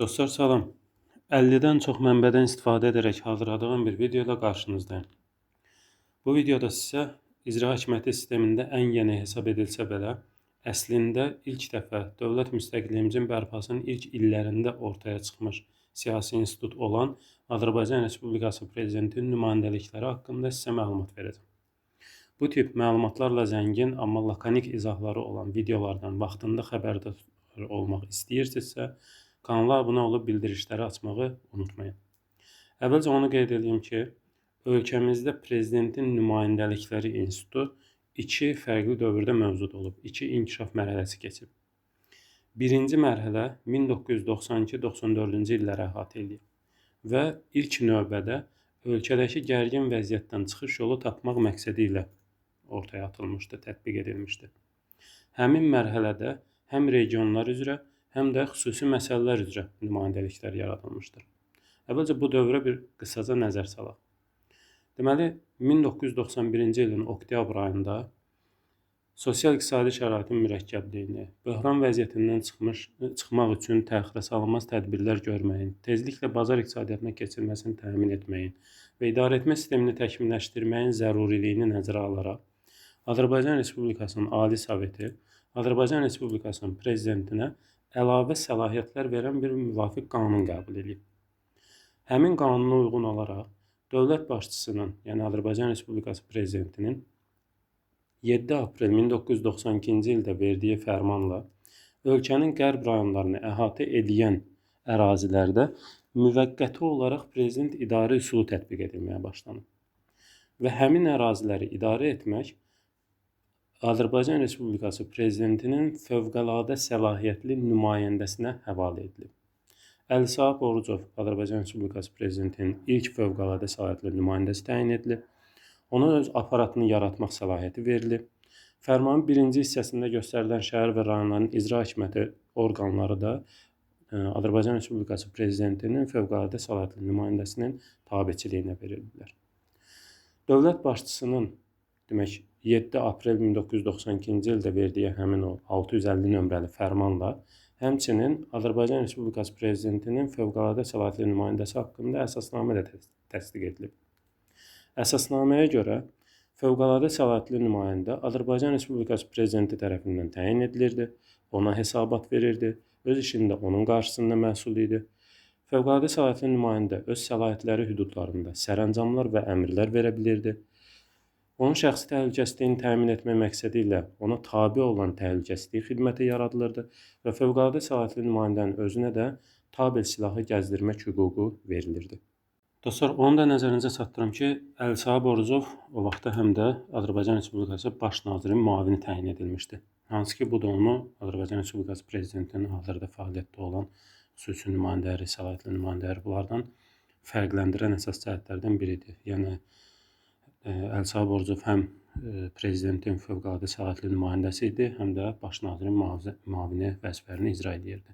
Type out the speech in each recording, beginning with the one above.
Dostlar salam. 50-dən çox mənbədən istifadə edərək hazırladığım bir video ilə qarşınızdayım. Bu videoda sizə icra hakimiyyəti sistemində ən yeni hesab edilsə belə, əslində ilk dəfə dövlət müstəqilliyimizin bərpasının ilk illərində ortaya çıxmış siyasi institut olan Azərbaycan Respublikası Prezidentinin nümayəndəlikləri haqqında sizə məlumat verəcəm. Bu tip məlumatlarla zəngin, amma lakonik izahları olan videolardan vaxtında xəbərdar olmaq istəyirsinizsə, kanala abunə olub bildirişləri açmağı unutmayın. Əvvəlcə onu qeyd edeyim ki, ölkəmizdə prezidentin nümayəndəlikləri institutu iki fərqli dövrdə mövcud olub, iki inkişaf mərhələsi keçib. Birinci mərhələ 1992-94-cü illəri əhatə eləyib və ilk növbədə ölkədəki gərgin vəziyyətdən çıxış yolu tapmaq məqsədi ilə ortaya atılmışdı, tətbiq edilmişdi. Həmin mərhələdə həm regionlar üzrə, həm də xüsusi məsələlər üzrə nümayəndəliklər yaradılmışdır. Əvvəlcə bu dövrə bir qısaca nəzər salaq. Deməli, 1991-ci ilin oktyabr ayında sosial-iqtisadi şəraitin mürəkkəbliyini, böhran vəziyyətindən çıxmaq üçün təxirə salınmaz tədbirlər görməyin, tezliklə bazar iqtisadiyyatına keçilməsini təmin etməyin və idarəetmə sistemini təkmilləşdirməyin zəruriliyini nəzərə alaraq Azərbaycan Respublikasının Ali Soveti Azərbaycan Respublikasının prezidentinə əlavə səlahiyyətlər verən bir müvafiq qanun qəbul edib. Həmin qanuna uyğun olaraq dövlət başçısının, yəni Azərbaycan Respublikası prezidentinin 7 aprel 1992-ci ildə verdiyi fərmanla ölkənin qərb rayonlarını əhatə edən ərazilərdə müvəqqəti olaraq prezident idarə üsulu tətbiq edilməyə başlanıb. Və həmin əraziləri idarə etmək Azərbaycan Respublikası prezidentinin fövqəladə səlahiyyətli nümayəndəsinə həvalə edilib. Əli Sahab Orucov Azərbaycan Respublikası prezidentinin ilk fövqəladə səlahiyyətli nümayəndəsi təyin edilib. Ona öz aparatını yaratmaq səlahiyyəti verilib. Fərmanın birinci hissəsində göstərilən şəhər və rayonların icra hakimiyyəti orqanları da Azərbaycan Respublikası prezidentinin fövqəladə səlahiyyətli nümayəndəsinin tabeçiliyinə verildilər. Dövlət başçısının, demək, 7 aprel 1992-ci ildə verdiyi həmin o 650 nömrəli fərmanla həmçinin Azərbaycan Respublikası prezidentinin fövqəladə səlahiyyətli nümayəndəsi haqqında əsasnamə də təsdiq edilib. Əsasnaməyə görə fövqəladə səlahiyyətli nümayəndə Azərbaycan Respublikası prezidenti tərəfindən təyin edilirdi, ona hesabat verirdi, öz işində onun qarşısında məsul idi. Fövqəladə səlahiyyətli nümayəndə öz səlahiyyətləri hüdudlarında sərəncamlar və əmrlər verə bilirdi. Onun şəxsi təhlükəsizliyini təmin etmək məqsədi ilə ona tabe olan təhlükəsizlik xidməti yaradılırdı və fövqəladə səlahiyyətli nümayəndənin özünə də tabel silahı gəzdirmək hüququ verilirdi. Dostlar, onu da nəzərinizə çatdırım ki, Əli Sahab Orucov o vaxtda həm də Azərbaycan Respublikası Baş nazirinin müavini təyin edilmişdi. Hansı ki, bu da onu Azərbaycan Respublikası prezidentinin hazırda fəaliyyətdə olan xüsusi nümayəndələri, səlahiyyətli nümayəndələri bunlardan fərqləndirən əsas cəhətlərdən biridir. Yəni, Əli Sahab Orucov həm prezidentin fövqəladə səlahiyyətli nümayəndəsi idi, həm də baş nazirin müavini vəzifələrini icra edirdi.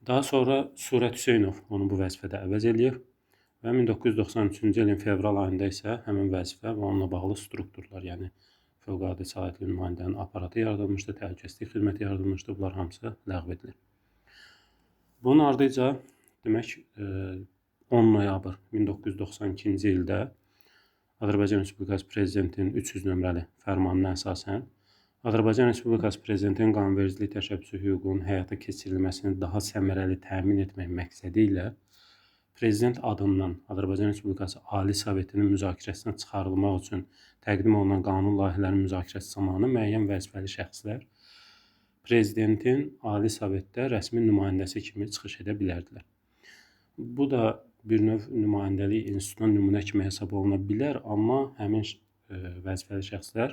Daha sonra Surət Hüseynov onu bu vəzifədə əvəz eləyib və 1993-cü ilin fevral ayında isə həmin vəzifə və onunla bağlı strukturlar, yəni fövqəladə səlahiyyətli nümayəndənin aparatı yaradılmışdı, təhlükəsizlik xidməti yaradılmışdı, bunlar hamısı ləğv edilir. Bunun ardınca, demək, 10 noyabr 1992-ci ildə Azərbaycan Respublikası Prezidentinin 300 nömrəli fərmanına əsasən Azərbaycan Respublikası Prezidentinin qanunvericilik təşəbbüsü hüququnun həyata keçirilməsini daha səmərəli təmin etmək məqsədi ilə Prezident adından Azərbaycan Respublikası Ali Sovetinin müzakirəsinə çıxarılmaq üçün təqdim olunan qanun layihələrinin müzakirəsi zamanı müəyyən vəzifəli şəxslər Prezidentin Ali Sovetdə rəsmi nümayəndəsi kimi çıxış edə bilərdilər. Bu da bir növ nümayəndəlik institutuna nümunə kimi hesab oluna bilər, amma həmin vəzifəli şəxslər,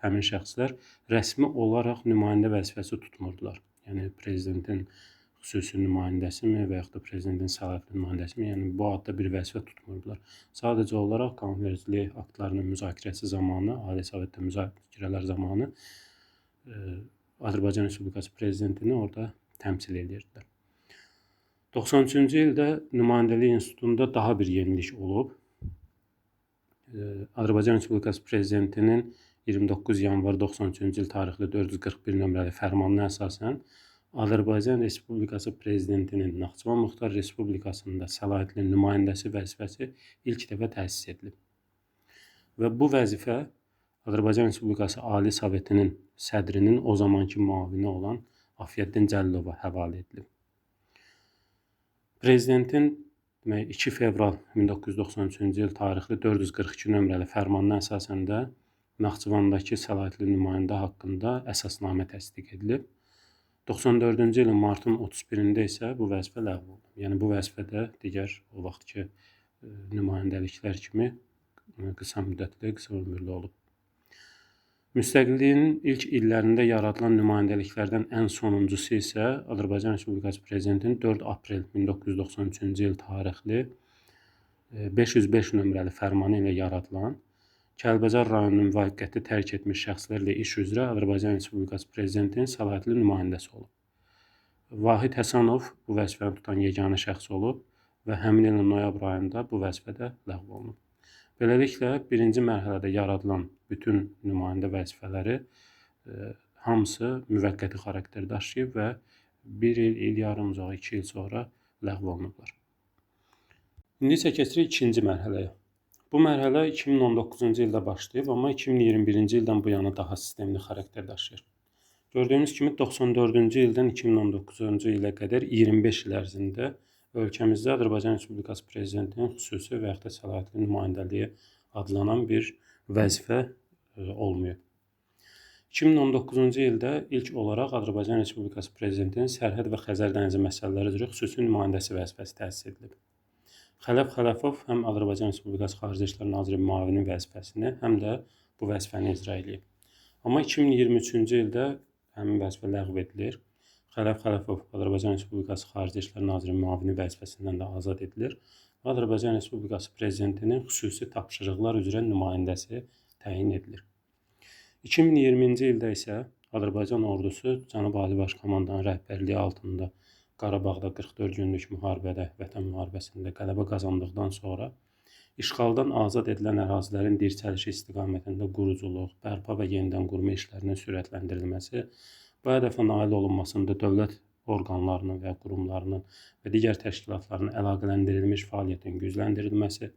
həmin şəxslər rəsmi olaraq nümayəndə vəzifəsi tutmurdular. Yəni prezidentin xüsusi nümayəndəsimi və yaxud da prezidentin səlahiyyətli nümayəndəsimi, yəni bu adda bir vəzifə tutmurdular. Sadəcə olaraq qanunvericilik aktlarının müzakirəsi zamanı, Ali Sovetdə müzakirələr zamanı Azərbaycan Respublikası prezidentini orada təmsil edirdilər. 93-cü ildə nümayəndəlik institutunda daha bir yenilik olub. Azərbaycan Respublikası prezidentinin 29 yanvar 93-cü il tarixli 441 nömrəli fərmanına əsasən Azərbaycan Respublikası Prezidentinin Naxçıvan Muxtar Respublikasında səlahiyyətli nümayəndəsi vəzifəsi ilk dəfə təsis edilib. Və bu vəzifə Azərbaycan Respublikası Ali Sovetinin sədrinin o zamanki müavini olan Afiyəddin Cəlilova həvalə edilib. Prezidentin demək, 2 fevral 1993-cü il tarixli 442 nömrəli fərmanına əsasən də Naxçıvandakı səlahiyyətli nümayəndə haqqında əsasnamə təsdiq edilib. 94-cü ilin martın 31-də isə bu vəzifə ləğv olunub. Yəni bu vəzifə də digər o vaxtki nümayəndəliklər kimi qısa müddətli, qısa ömürlü olub. Müstəqilliyin ilk illərində yaradılan nümayəndəliklərdən ən sonuncusu isə Azərbaycan Respublikası Prezidentinin 4 aprel 1993-cü il tarixli 505 nömrəli fərmanı ilə yaradılan Kəlbəcər rayonunun müvəqqəti tərk etmiş şəxslərlə iş üzrə Azərbaycan Respublikası Prezidentinin səlahiyyətli nümayəndəsi olub. Vahid Həsənov bu vəzifəni tutan yeganə şəxs olub və həmin ilin noyabr ayında bu vəzifə də ləğv olunub. Beləliklə, birinci mərhələdə yaradılan bütün nümayəndə vəzifələri hamısı müvəqqəti xarakter daşıyıb və bir il, il yarım, uzağı 2 il sonra ləğv olunublar. İndi isə keçirik ikinci mərhələyə. Bu mərhələ 2019-cu ildə başlayıb, amma 2021-ci ildən bu yana daha sistemli xarakter daşıyır. Gördüyünüz kimi 94-cü ildən 2019-cu ilə qədər 25 il ərzində ölkəmizdə Azərbaycan Respublikası Prezidentinin xüsusi və yaxud da səlahiyyətli nümayəndəliyi adlanan bir vəzifə olmayıb. 2019-cu ildə ilk olaraq Azərbaycan Respublikası Prezidentinin Sərhəd və Xəzər dənizi məsələləri üzrə xüsusi nümayəndəsi vəzifəsi təsis edilib. Xələf Xələfov həm Azərbaycan Respublikası Xarici İşlər Naziri müavini vəzifəsini, həm də bu vəzifəni icra eləyib. Amma 2023-cü ildə həmin vəzifə ləğv edilir. Xələf Xələfov Azərbaycan Respublikası Xarici İşlər Naziri müavini vəzifəsindən də azad edilir və Azərbaycan Respublikası Prezidentinin xüsusi tapşırıqlar üzrə nümayəndəsi təyin edilir. 2020-ci ildə isə Azərbaycan ordusu Cənab Ali Baş Komandanın rəhbərliyi altında Qarabağda 44 günlük müharibədə, Vətən müharibəsində qələbə qazandıqdan sonra işğaldan azad edilən ərazilərin dirçəlişi istiqamətində quruculuq, bərpa və yenidən qurma işlərinin sürətləndirilməsi, bu hədəfə nail olunmasında dövlət orqanlarının və qurumlarının və digər təşkilatların əlaqələndirilmiş fəaliyyətinin gücləndirilməsi,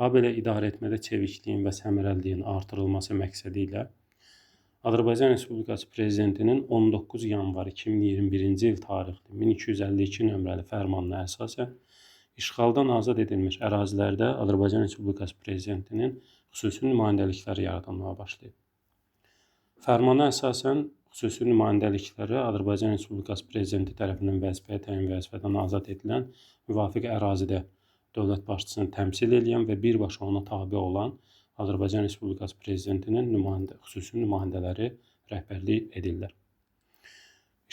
habelə idarə etmədə çevikliyin və səmərəliliyin artırılması məqsədi ilə Azərbaycan Respublikası Prezidentinin 19 yanvar 2021-ci il tarixli 1252 nömrəli fərmanına əsasən işğaldan azad edilmiş ərazilərdə Azərbaycan Respublikası Prezidentinin xüsusi nümayəndəlikləri yaradılmağa başlayıb. Fərmana əsasən xüsusi nümayəndəlikləri Azərbaycan Respublikası Prezidenti tərəfindən vəzifəyə təyin vəzifədən azad edilən müvafiq ərazidə dövlət başçısını təmsil eləyən və birbaşa ona tabe olan Azərbaycan Respublikası Prezidentinin xüsusi nümayəndələri rəhbərlik edirlər.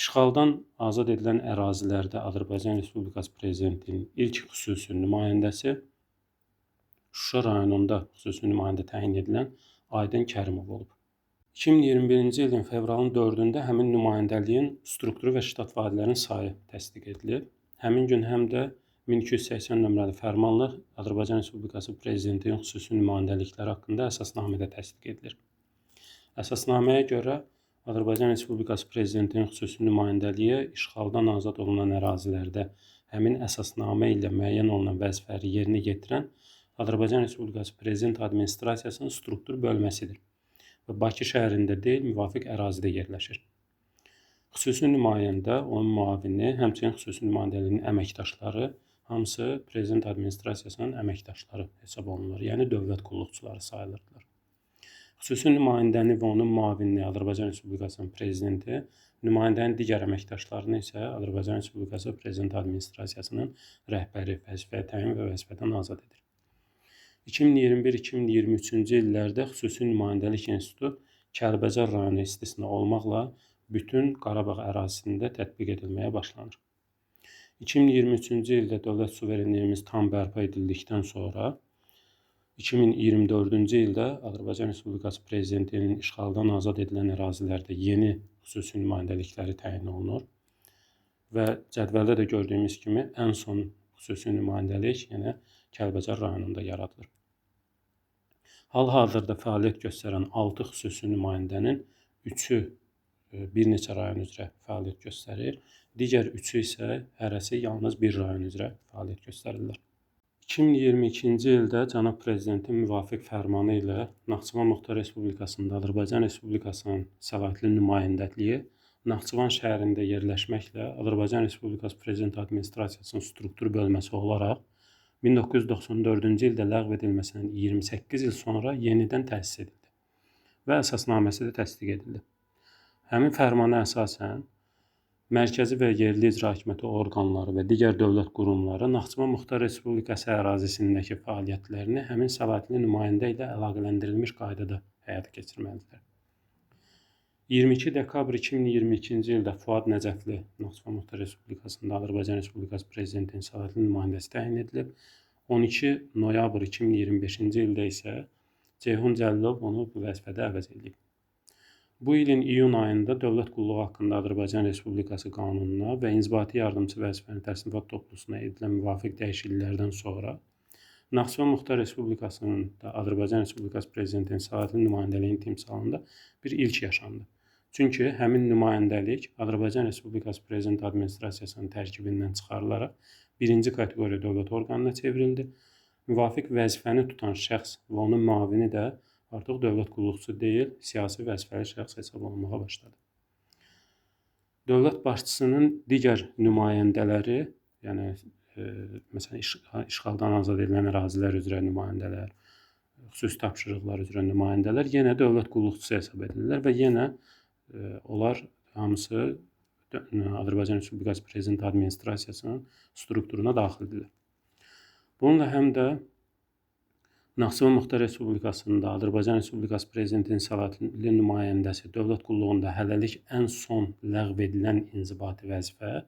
İşğaldan azad edilən ərazilərdə Azərbaycan Respublikası Prezidentinin ilk xüsusi nümayəndəsi Şuşa rayonunda xüsusi nümayəndə təyin edilən Aydın Kərimov olub. 2021-ci ilin fevralın 4-ündə həmin nümayəndəliyin strukturu və ştat vahidlərinin sayı təsdiq edilib. Həmin gün həm də 1280 nömrəli fərmanla Azərbaycan Respublikası Prezidentinin xüsusi nümayəndəlikləri haqqında əsasnamə də təsdiq edilir. Əsasnaməyə görə Azərbaycan Respublikası Prezidentinin xüsusi nümayəndəliyi işğaldan azad olunan ərazilərdə həmin əsasnamə ilə müəyyən olunan vəzifələri yerinə yetirən Azərbaycan Respublikası Prezident Administrasiyasının struktur bölməsidir və Bakı şəhərində deyil, müvafiq ərazidə yerləşir. Xüsusi nümayəndə, onun müavini, həmçinin xüsusi nümayəndəliyinin əməkdaşları hamısı Prezident Administrasiyasının əməkdaşları hesab olunurlar, yəni dövlət qulluqçuları sayılırdılar. Xüsusi nümayəndəni və onun müavinini Azərbaycan Respublikasının Prezidenti, nümayəndənin digər əməkdaşlarını isə Azərbaycan Respublikası Prezident Administrasiyasının rəhbəri vəzifəyə təyin və vəzifədən azad edir. 2021-2023-cü illərdə xüsusi nümayəndəlik institutu Kəlbəcər rayonu istisna olmaqla bütün Qarabağ ərazisində tətbiq edilməyə başlanır. 2023-cü ildə dövlət suverenliyimiz tam bərpa edildikdən sonra 2024-cü ildə Azərbaycan Respublikası Prezidentinin işğaldan azad edilən ərazilərdə yeni xüsusi nümayəndəlikləri təyin olunur və cədvəldə də gördüyümüz kimi ən son xüsusi nümayəndəlik yenə Kəlbəcər rayonunda yaradılır. Hal-hazırda fəaliyyət göstərən 6 xüsusi nümayəndənin 3-ü bir neçə rayon üzrə fəaliyyət göstərir. Digər 3-ü isə hərəsi yalnız bir rayon üzrə fəaliyyət göstərirlər. 2022-ci ildə Cənab Prezidentin müvafiq fərmanı ilə Naxçıvan Muxtar Respublikasında Azərbaycan Respublikasının səlahiyyətli nümayəndəliyi Naxçıvan şəhərində yerləşməklə Azərbaycan Respublikası Prezident Administrasiyasının struktur bölməsi olaraq 1994-cü ildə ləğv edilməsindən 28 il sonra yenidən təsis edildi və əsasnaməsi də təsdiq edildi. Həmin fərmana əsasən mərkəzi və yerli icra hakimiyyəti orqanları və digər dövlət qurumları Naxçıvan Muxtar Respublikası ərazisindəki fəaliyyətlərini həmin səlahiyyətli nümayəndə ilə əlaqələndirilmiş qaydada həyata keçirməlidirlər. 22 dekabr 2022-ci ildə Fuad Nəcəfli Naxçıvan Muxtar Respublikasında Azərbaycan Respublikası Prezidentinin səlahiyyətli nümayəndəsi təyin edilib. 12 noyabr 2025-ci ildə isə Ceyhun Cəlilov onu bu vəzifədə əvəz edib. Bu ilin iyun ayında Dövlət Qulluğu haqqında Azərbaycan Respublikası qanununa və inzibati yardımçı vəzifənin təsnifat toplusuna edilən müvafiq dəyişikliklərdən sonra Naxçıvan Muxtar Respublikasının da Azərbaycan Respublikası Prezidentinin səlahiyyətli nümayəndəliyinin timsalında bir ilk yaşandı. Çünki həmin nümayəndəlik Azərbaycan Respublikası Prezident Administrasiyasının tərkibindən çıxarılaraq birinci kateqoriya dövlət orqanına çevrildi. Müvafiq vəzifəni tutan şəxs və onun müavini də artıq dövlət qulluqçusu deyil, siyasi vəzifəli şəxs hesab olunmağa başladı. Dövlət başçısının digər nümayəndələri, yəni məsələn işğaldan azad edilən ərazilər üzrə nümayəndələr, xüsusi tapşırıqlar üzrə nümayəndələr yenə dövlət qulluqçusu hesab edilirlər və yenə onlar hamısı Azərbaycan Respublikası Prezident Administrasiyasının strukturuna daxildirlər. Bununla həm də Naxçıvan Muxtar Respublikasında Azərbaycan Respublikası Prezidentinin səlahiyyətli nümayəndəsi dövlət qulluğunda hələlik ən son ləğv edilən inzibati vəzifə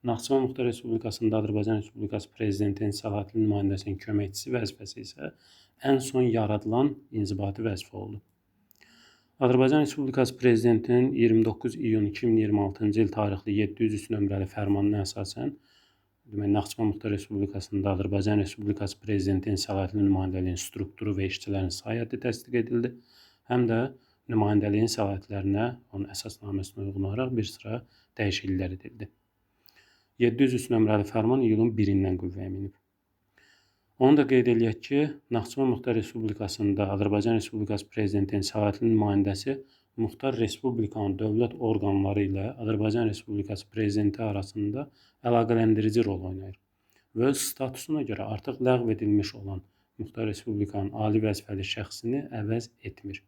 Naxçıvan Muxtar Respublikasında Azərbaycan Respublikası Prezidentinin səlahiyyətli nümayəndəsinin köməkçisi vəzifəsi isə ən son yaradılan inzibati vəzifə oldu. Azərbaycan Respublikası Prezidentinin 29 iyun 2026-cı il tarixli 703 nömrəli fərmanına əsasən demək, Naxçıvan Muxtar Respublikasında Azərbaycan Respublikası Prezidentinin səlahiyyətli nümayəndəliyinin strukturu və işçilərin sayı həddi təsdiq edildi. Həm də nümayəndəliyin səlahiyyətlərinə onun əsasnaməsinə uyğun olaraq bir sıra dəyişikliklər edildi. 703 nömrəli fərman iyulun 1-dən qüvvəyə minib. Onu da qeyd eləyək ki, Naxçıvan Muxtar Respublikasında Azərbaycan Respublikası Prezidentinin səlahiyyətli nümayəndəsi Muxtar Respublikanın dövlət orqanları ilə Azərbaycan Respublikası Prezidenti arasında əlaqələndirici rol oynayır və öz statusuna görə artıq ləğv edilmiş olan Muxtar Respublikanın ali vəzifəli şəxsini əvəz etmir.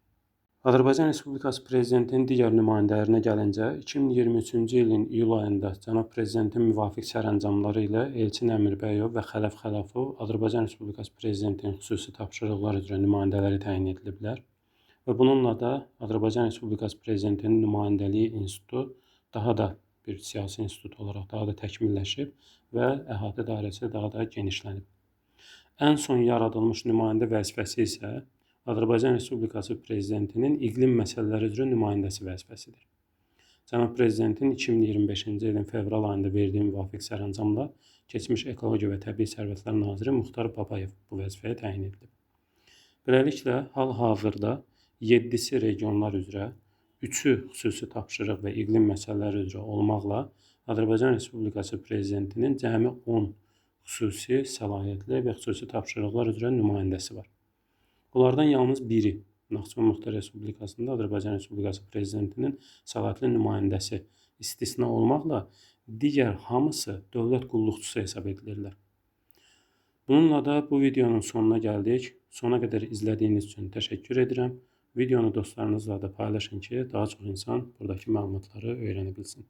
Azərbaycan Respublikası Prezidentinin digər nümayəndələrinə gəlincə, 2023-cü ilin iyul ayında Cənab Prezidentin müvafiq sərəncamları ilə Elçin Əmirbəyov və Xələf Xələfov Azərbaycan Respublikası Prezidentinin xüsusi tapşırıqlar üzrə nümayəndələri təyin ediliblər və bununla da Azərbaycan Respublikası Prezidentinin nümayəndəliyi institutu daha da bir siyasi institut olaraq daha da təkmilləşib və əhatə dairəsi daha da genişlənib. Ən son yaradılmış nümayəndə vəzifəsi isə Azərbaycan Respublikası Prezidentinin iqlim məsələləri üzrə nümayəndəsi vəzifəsidir. Cənab Prezidentin 2025-ci ilin fevral ayında verdiyi müvafiq sərəncamla keçmiş Ekologiya və Təbii Sərvətlər Naziri Muxtar Babayev bu vəzifəyə təyin edilib. Beləliklə, hal-hazırda 7-si regionlar üzrə, 3-ü xüsusi tapşırıq və iqlim məsələləri üzrə olmaqla Azərbaycan Respublikası Prezidentinin cəmi 10 xüsusi səlahiyyətli və xüsusi tapşırıqlar üzrə nümayəndəsi var. Onlardan yalnız biri Naxçıvan Muxtar Respublikasında Azərbaycan Respublikası Prezidentinin səlahiyyətli nümayəndəsi istisna olmaqla digər hamısı dövlət qulluqçusu hesab edilirlər. Bununla da bu videonun sonuna gəldik. Sona qədər izlədiyiniz üçün təşəkkür edirəm. Videonu dostlarınızla da paylaşın ki, daha çox insan buradakı məlumatları öyrənə bilsin.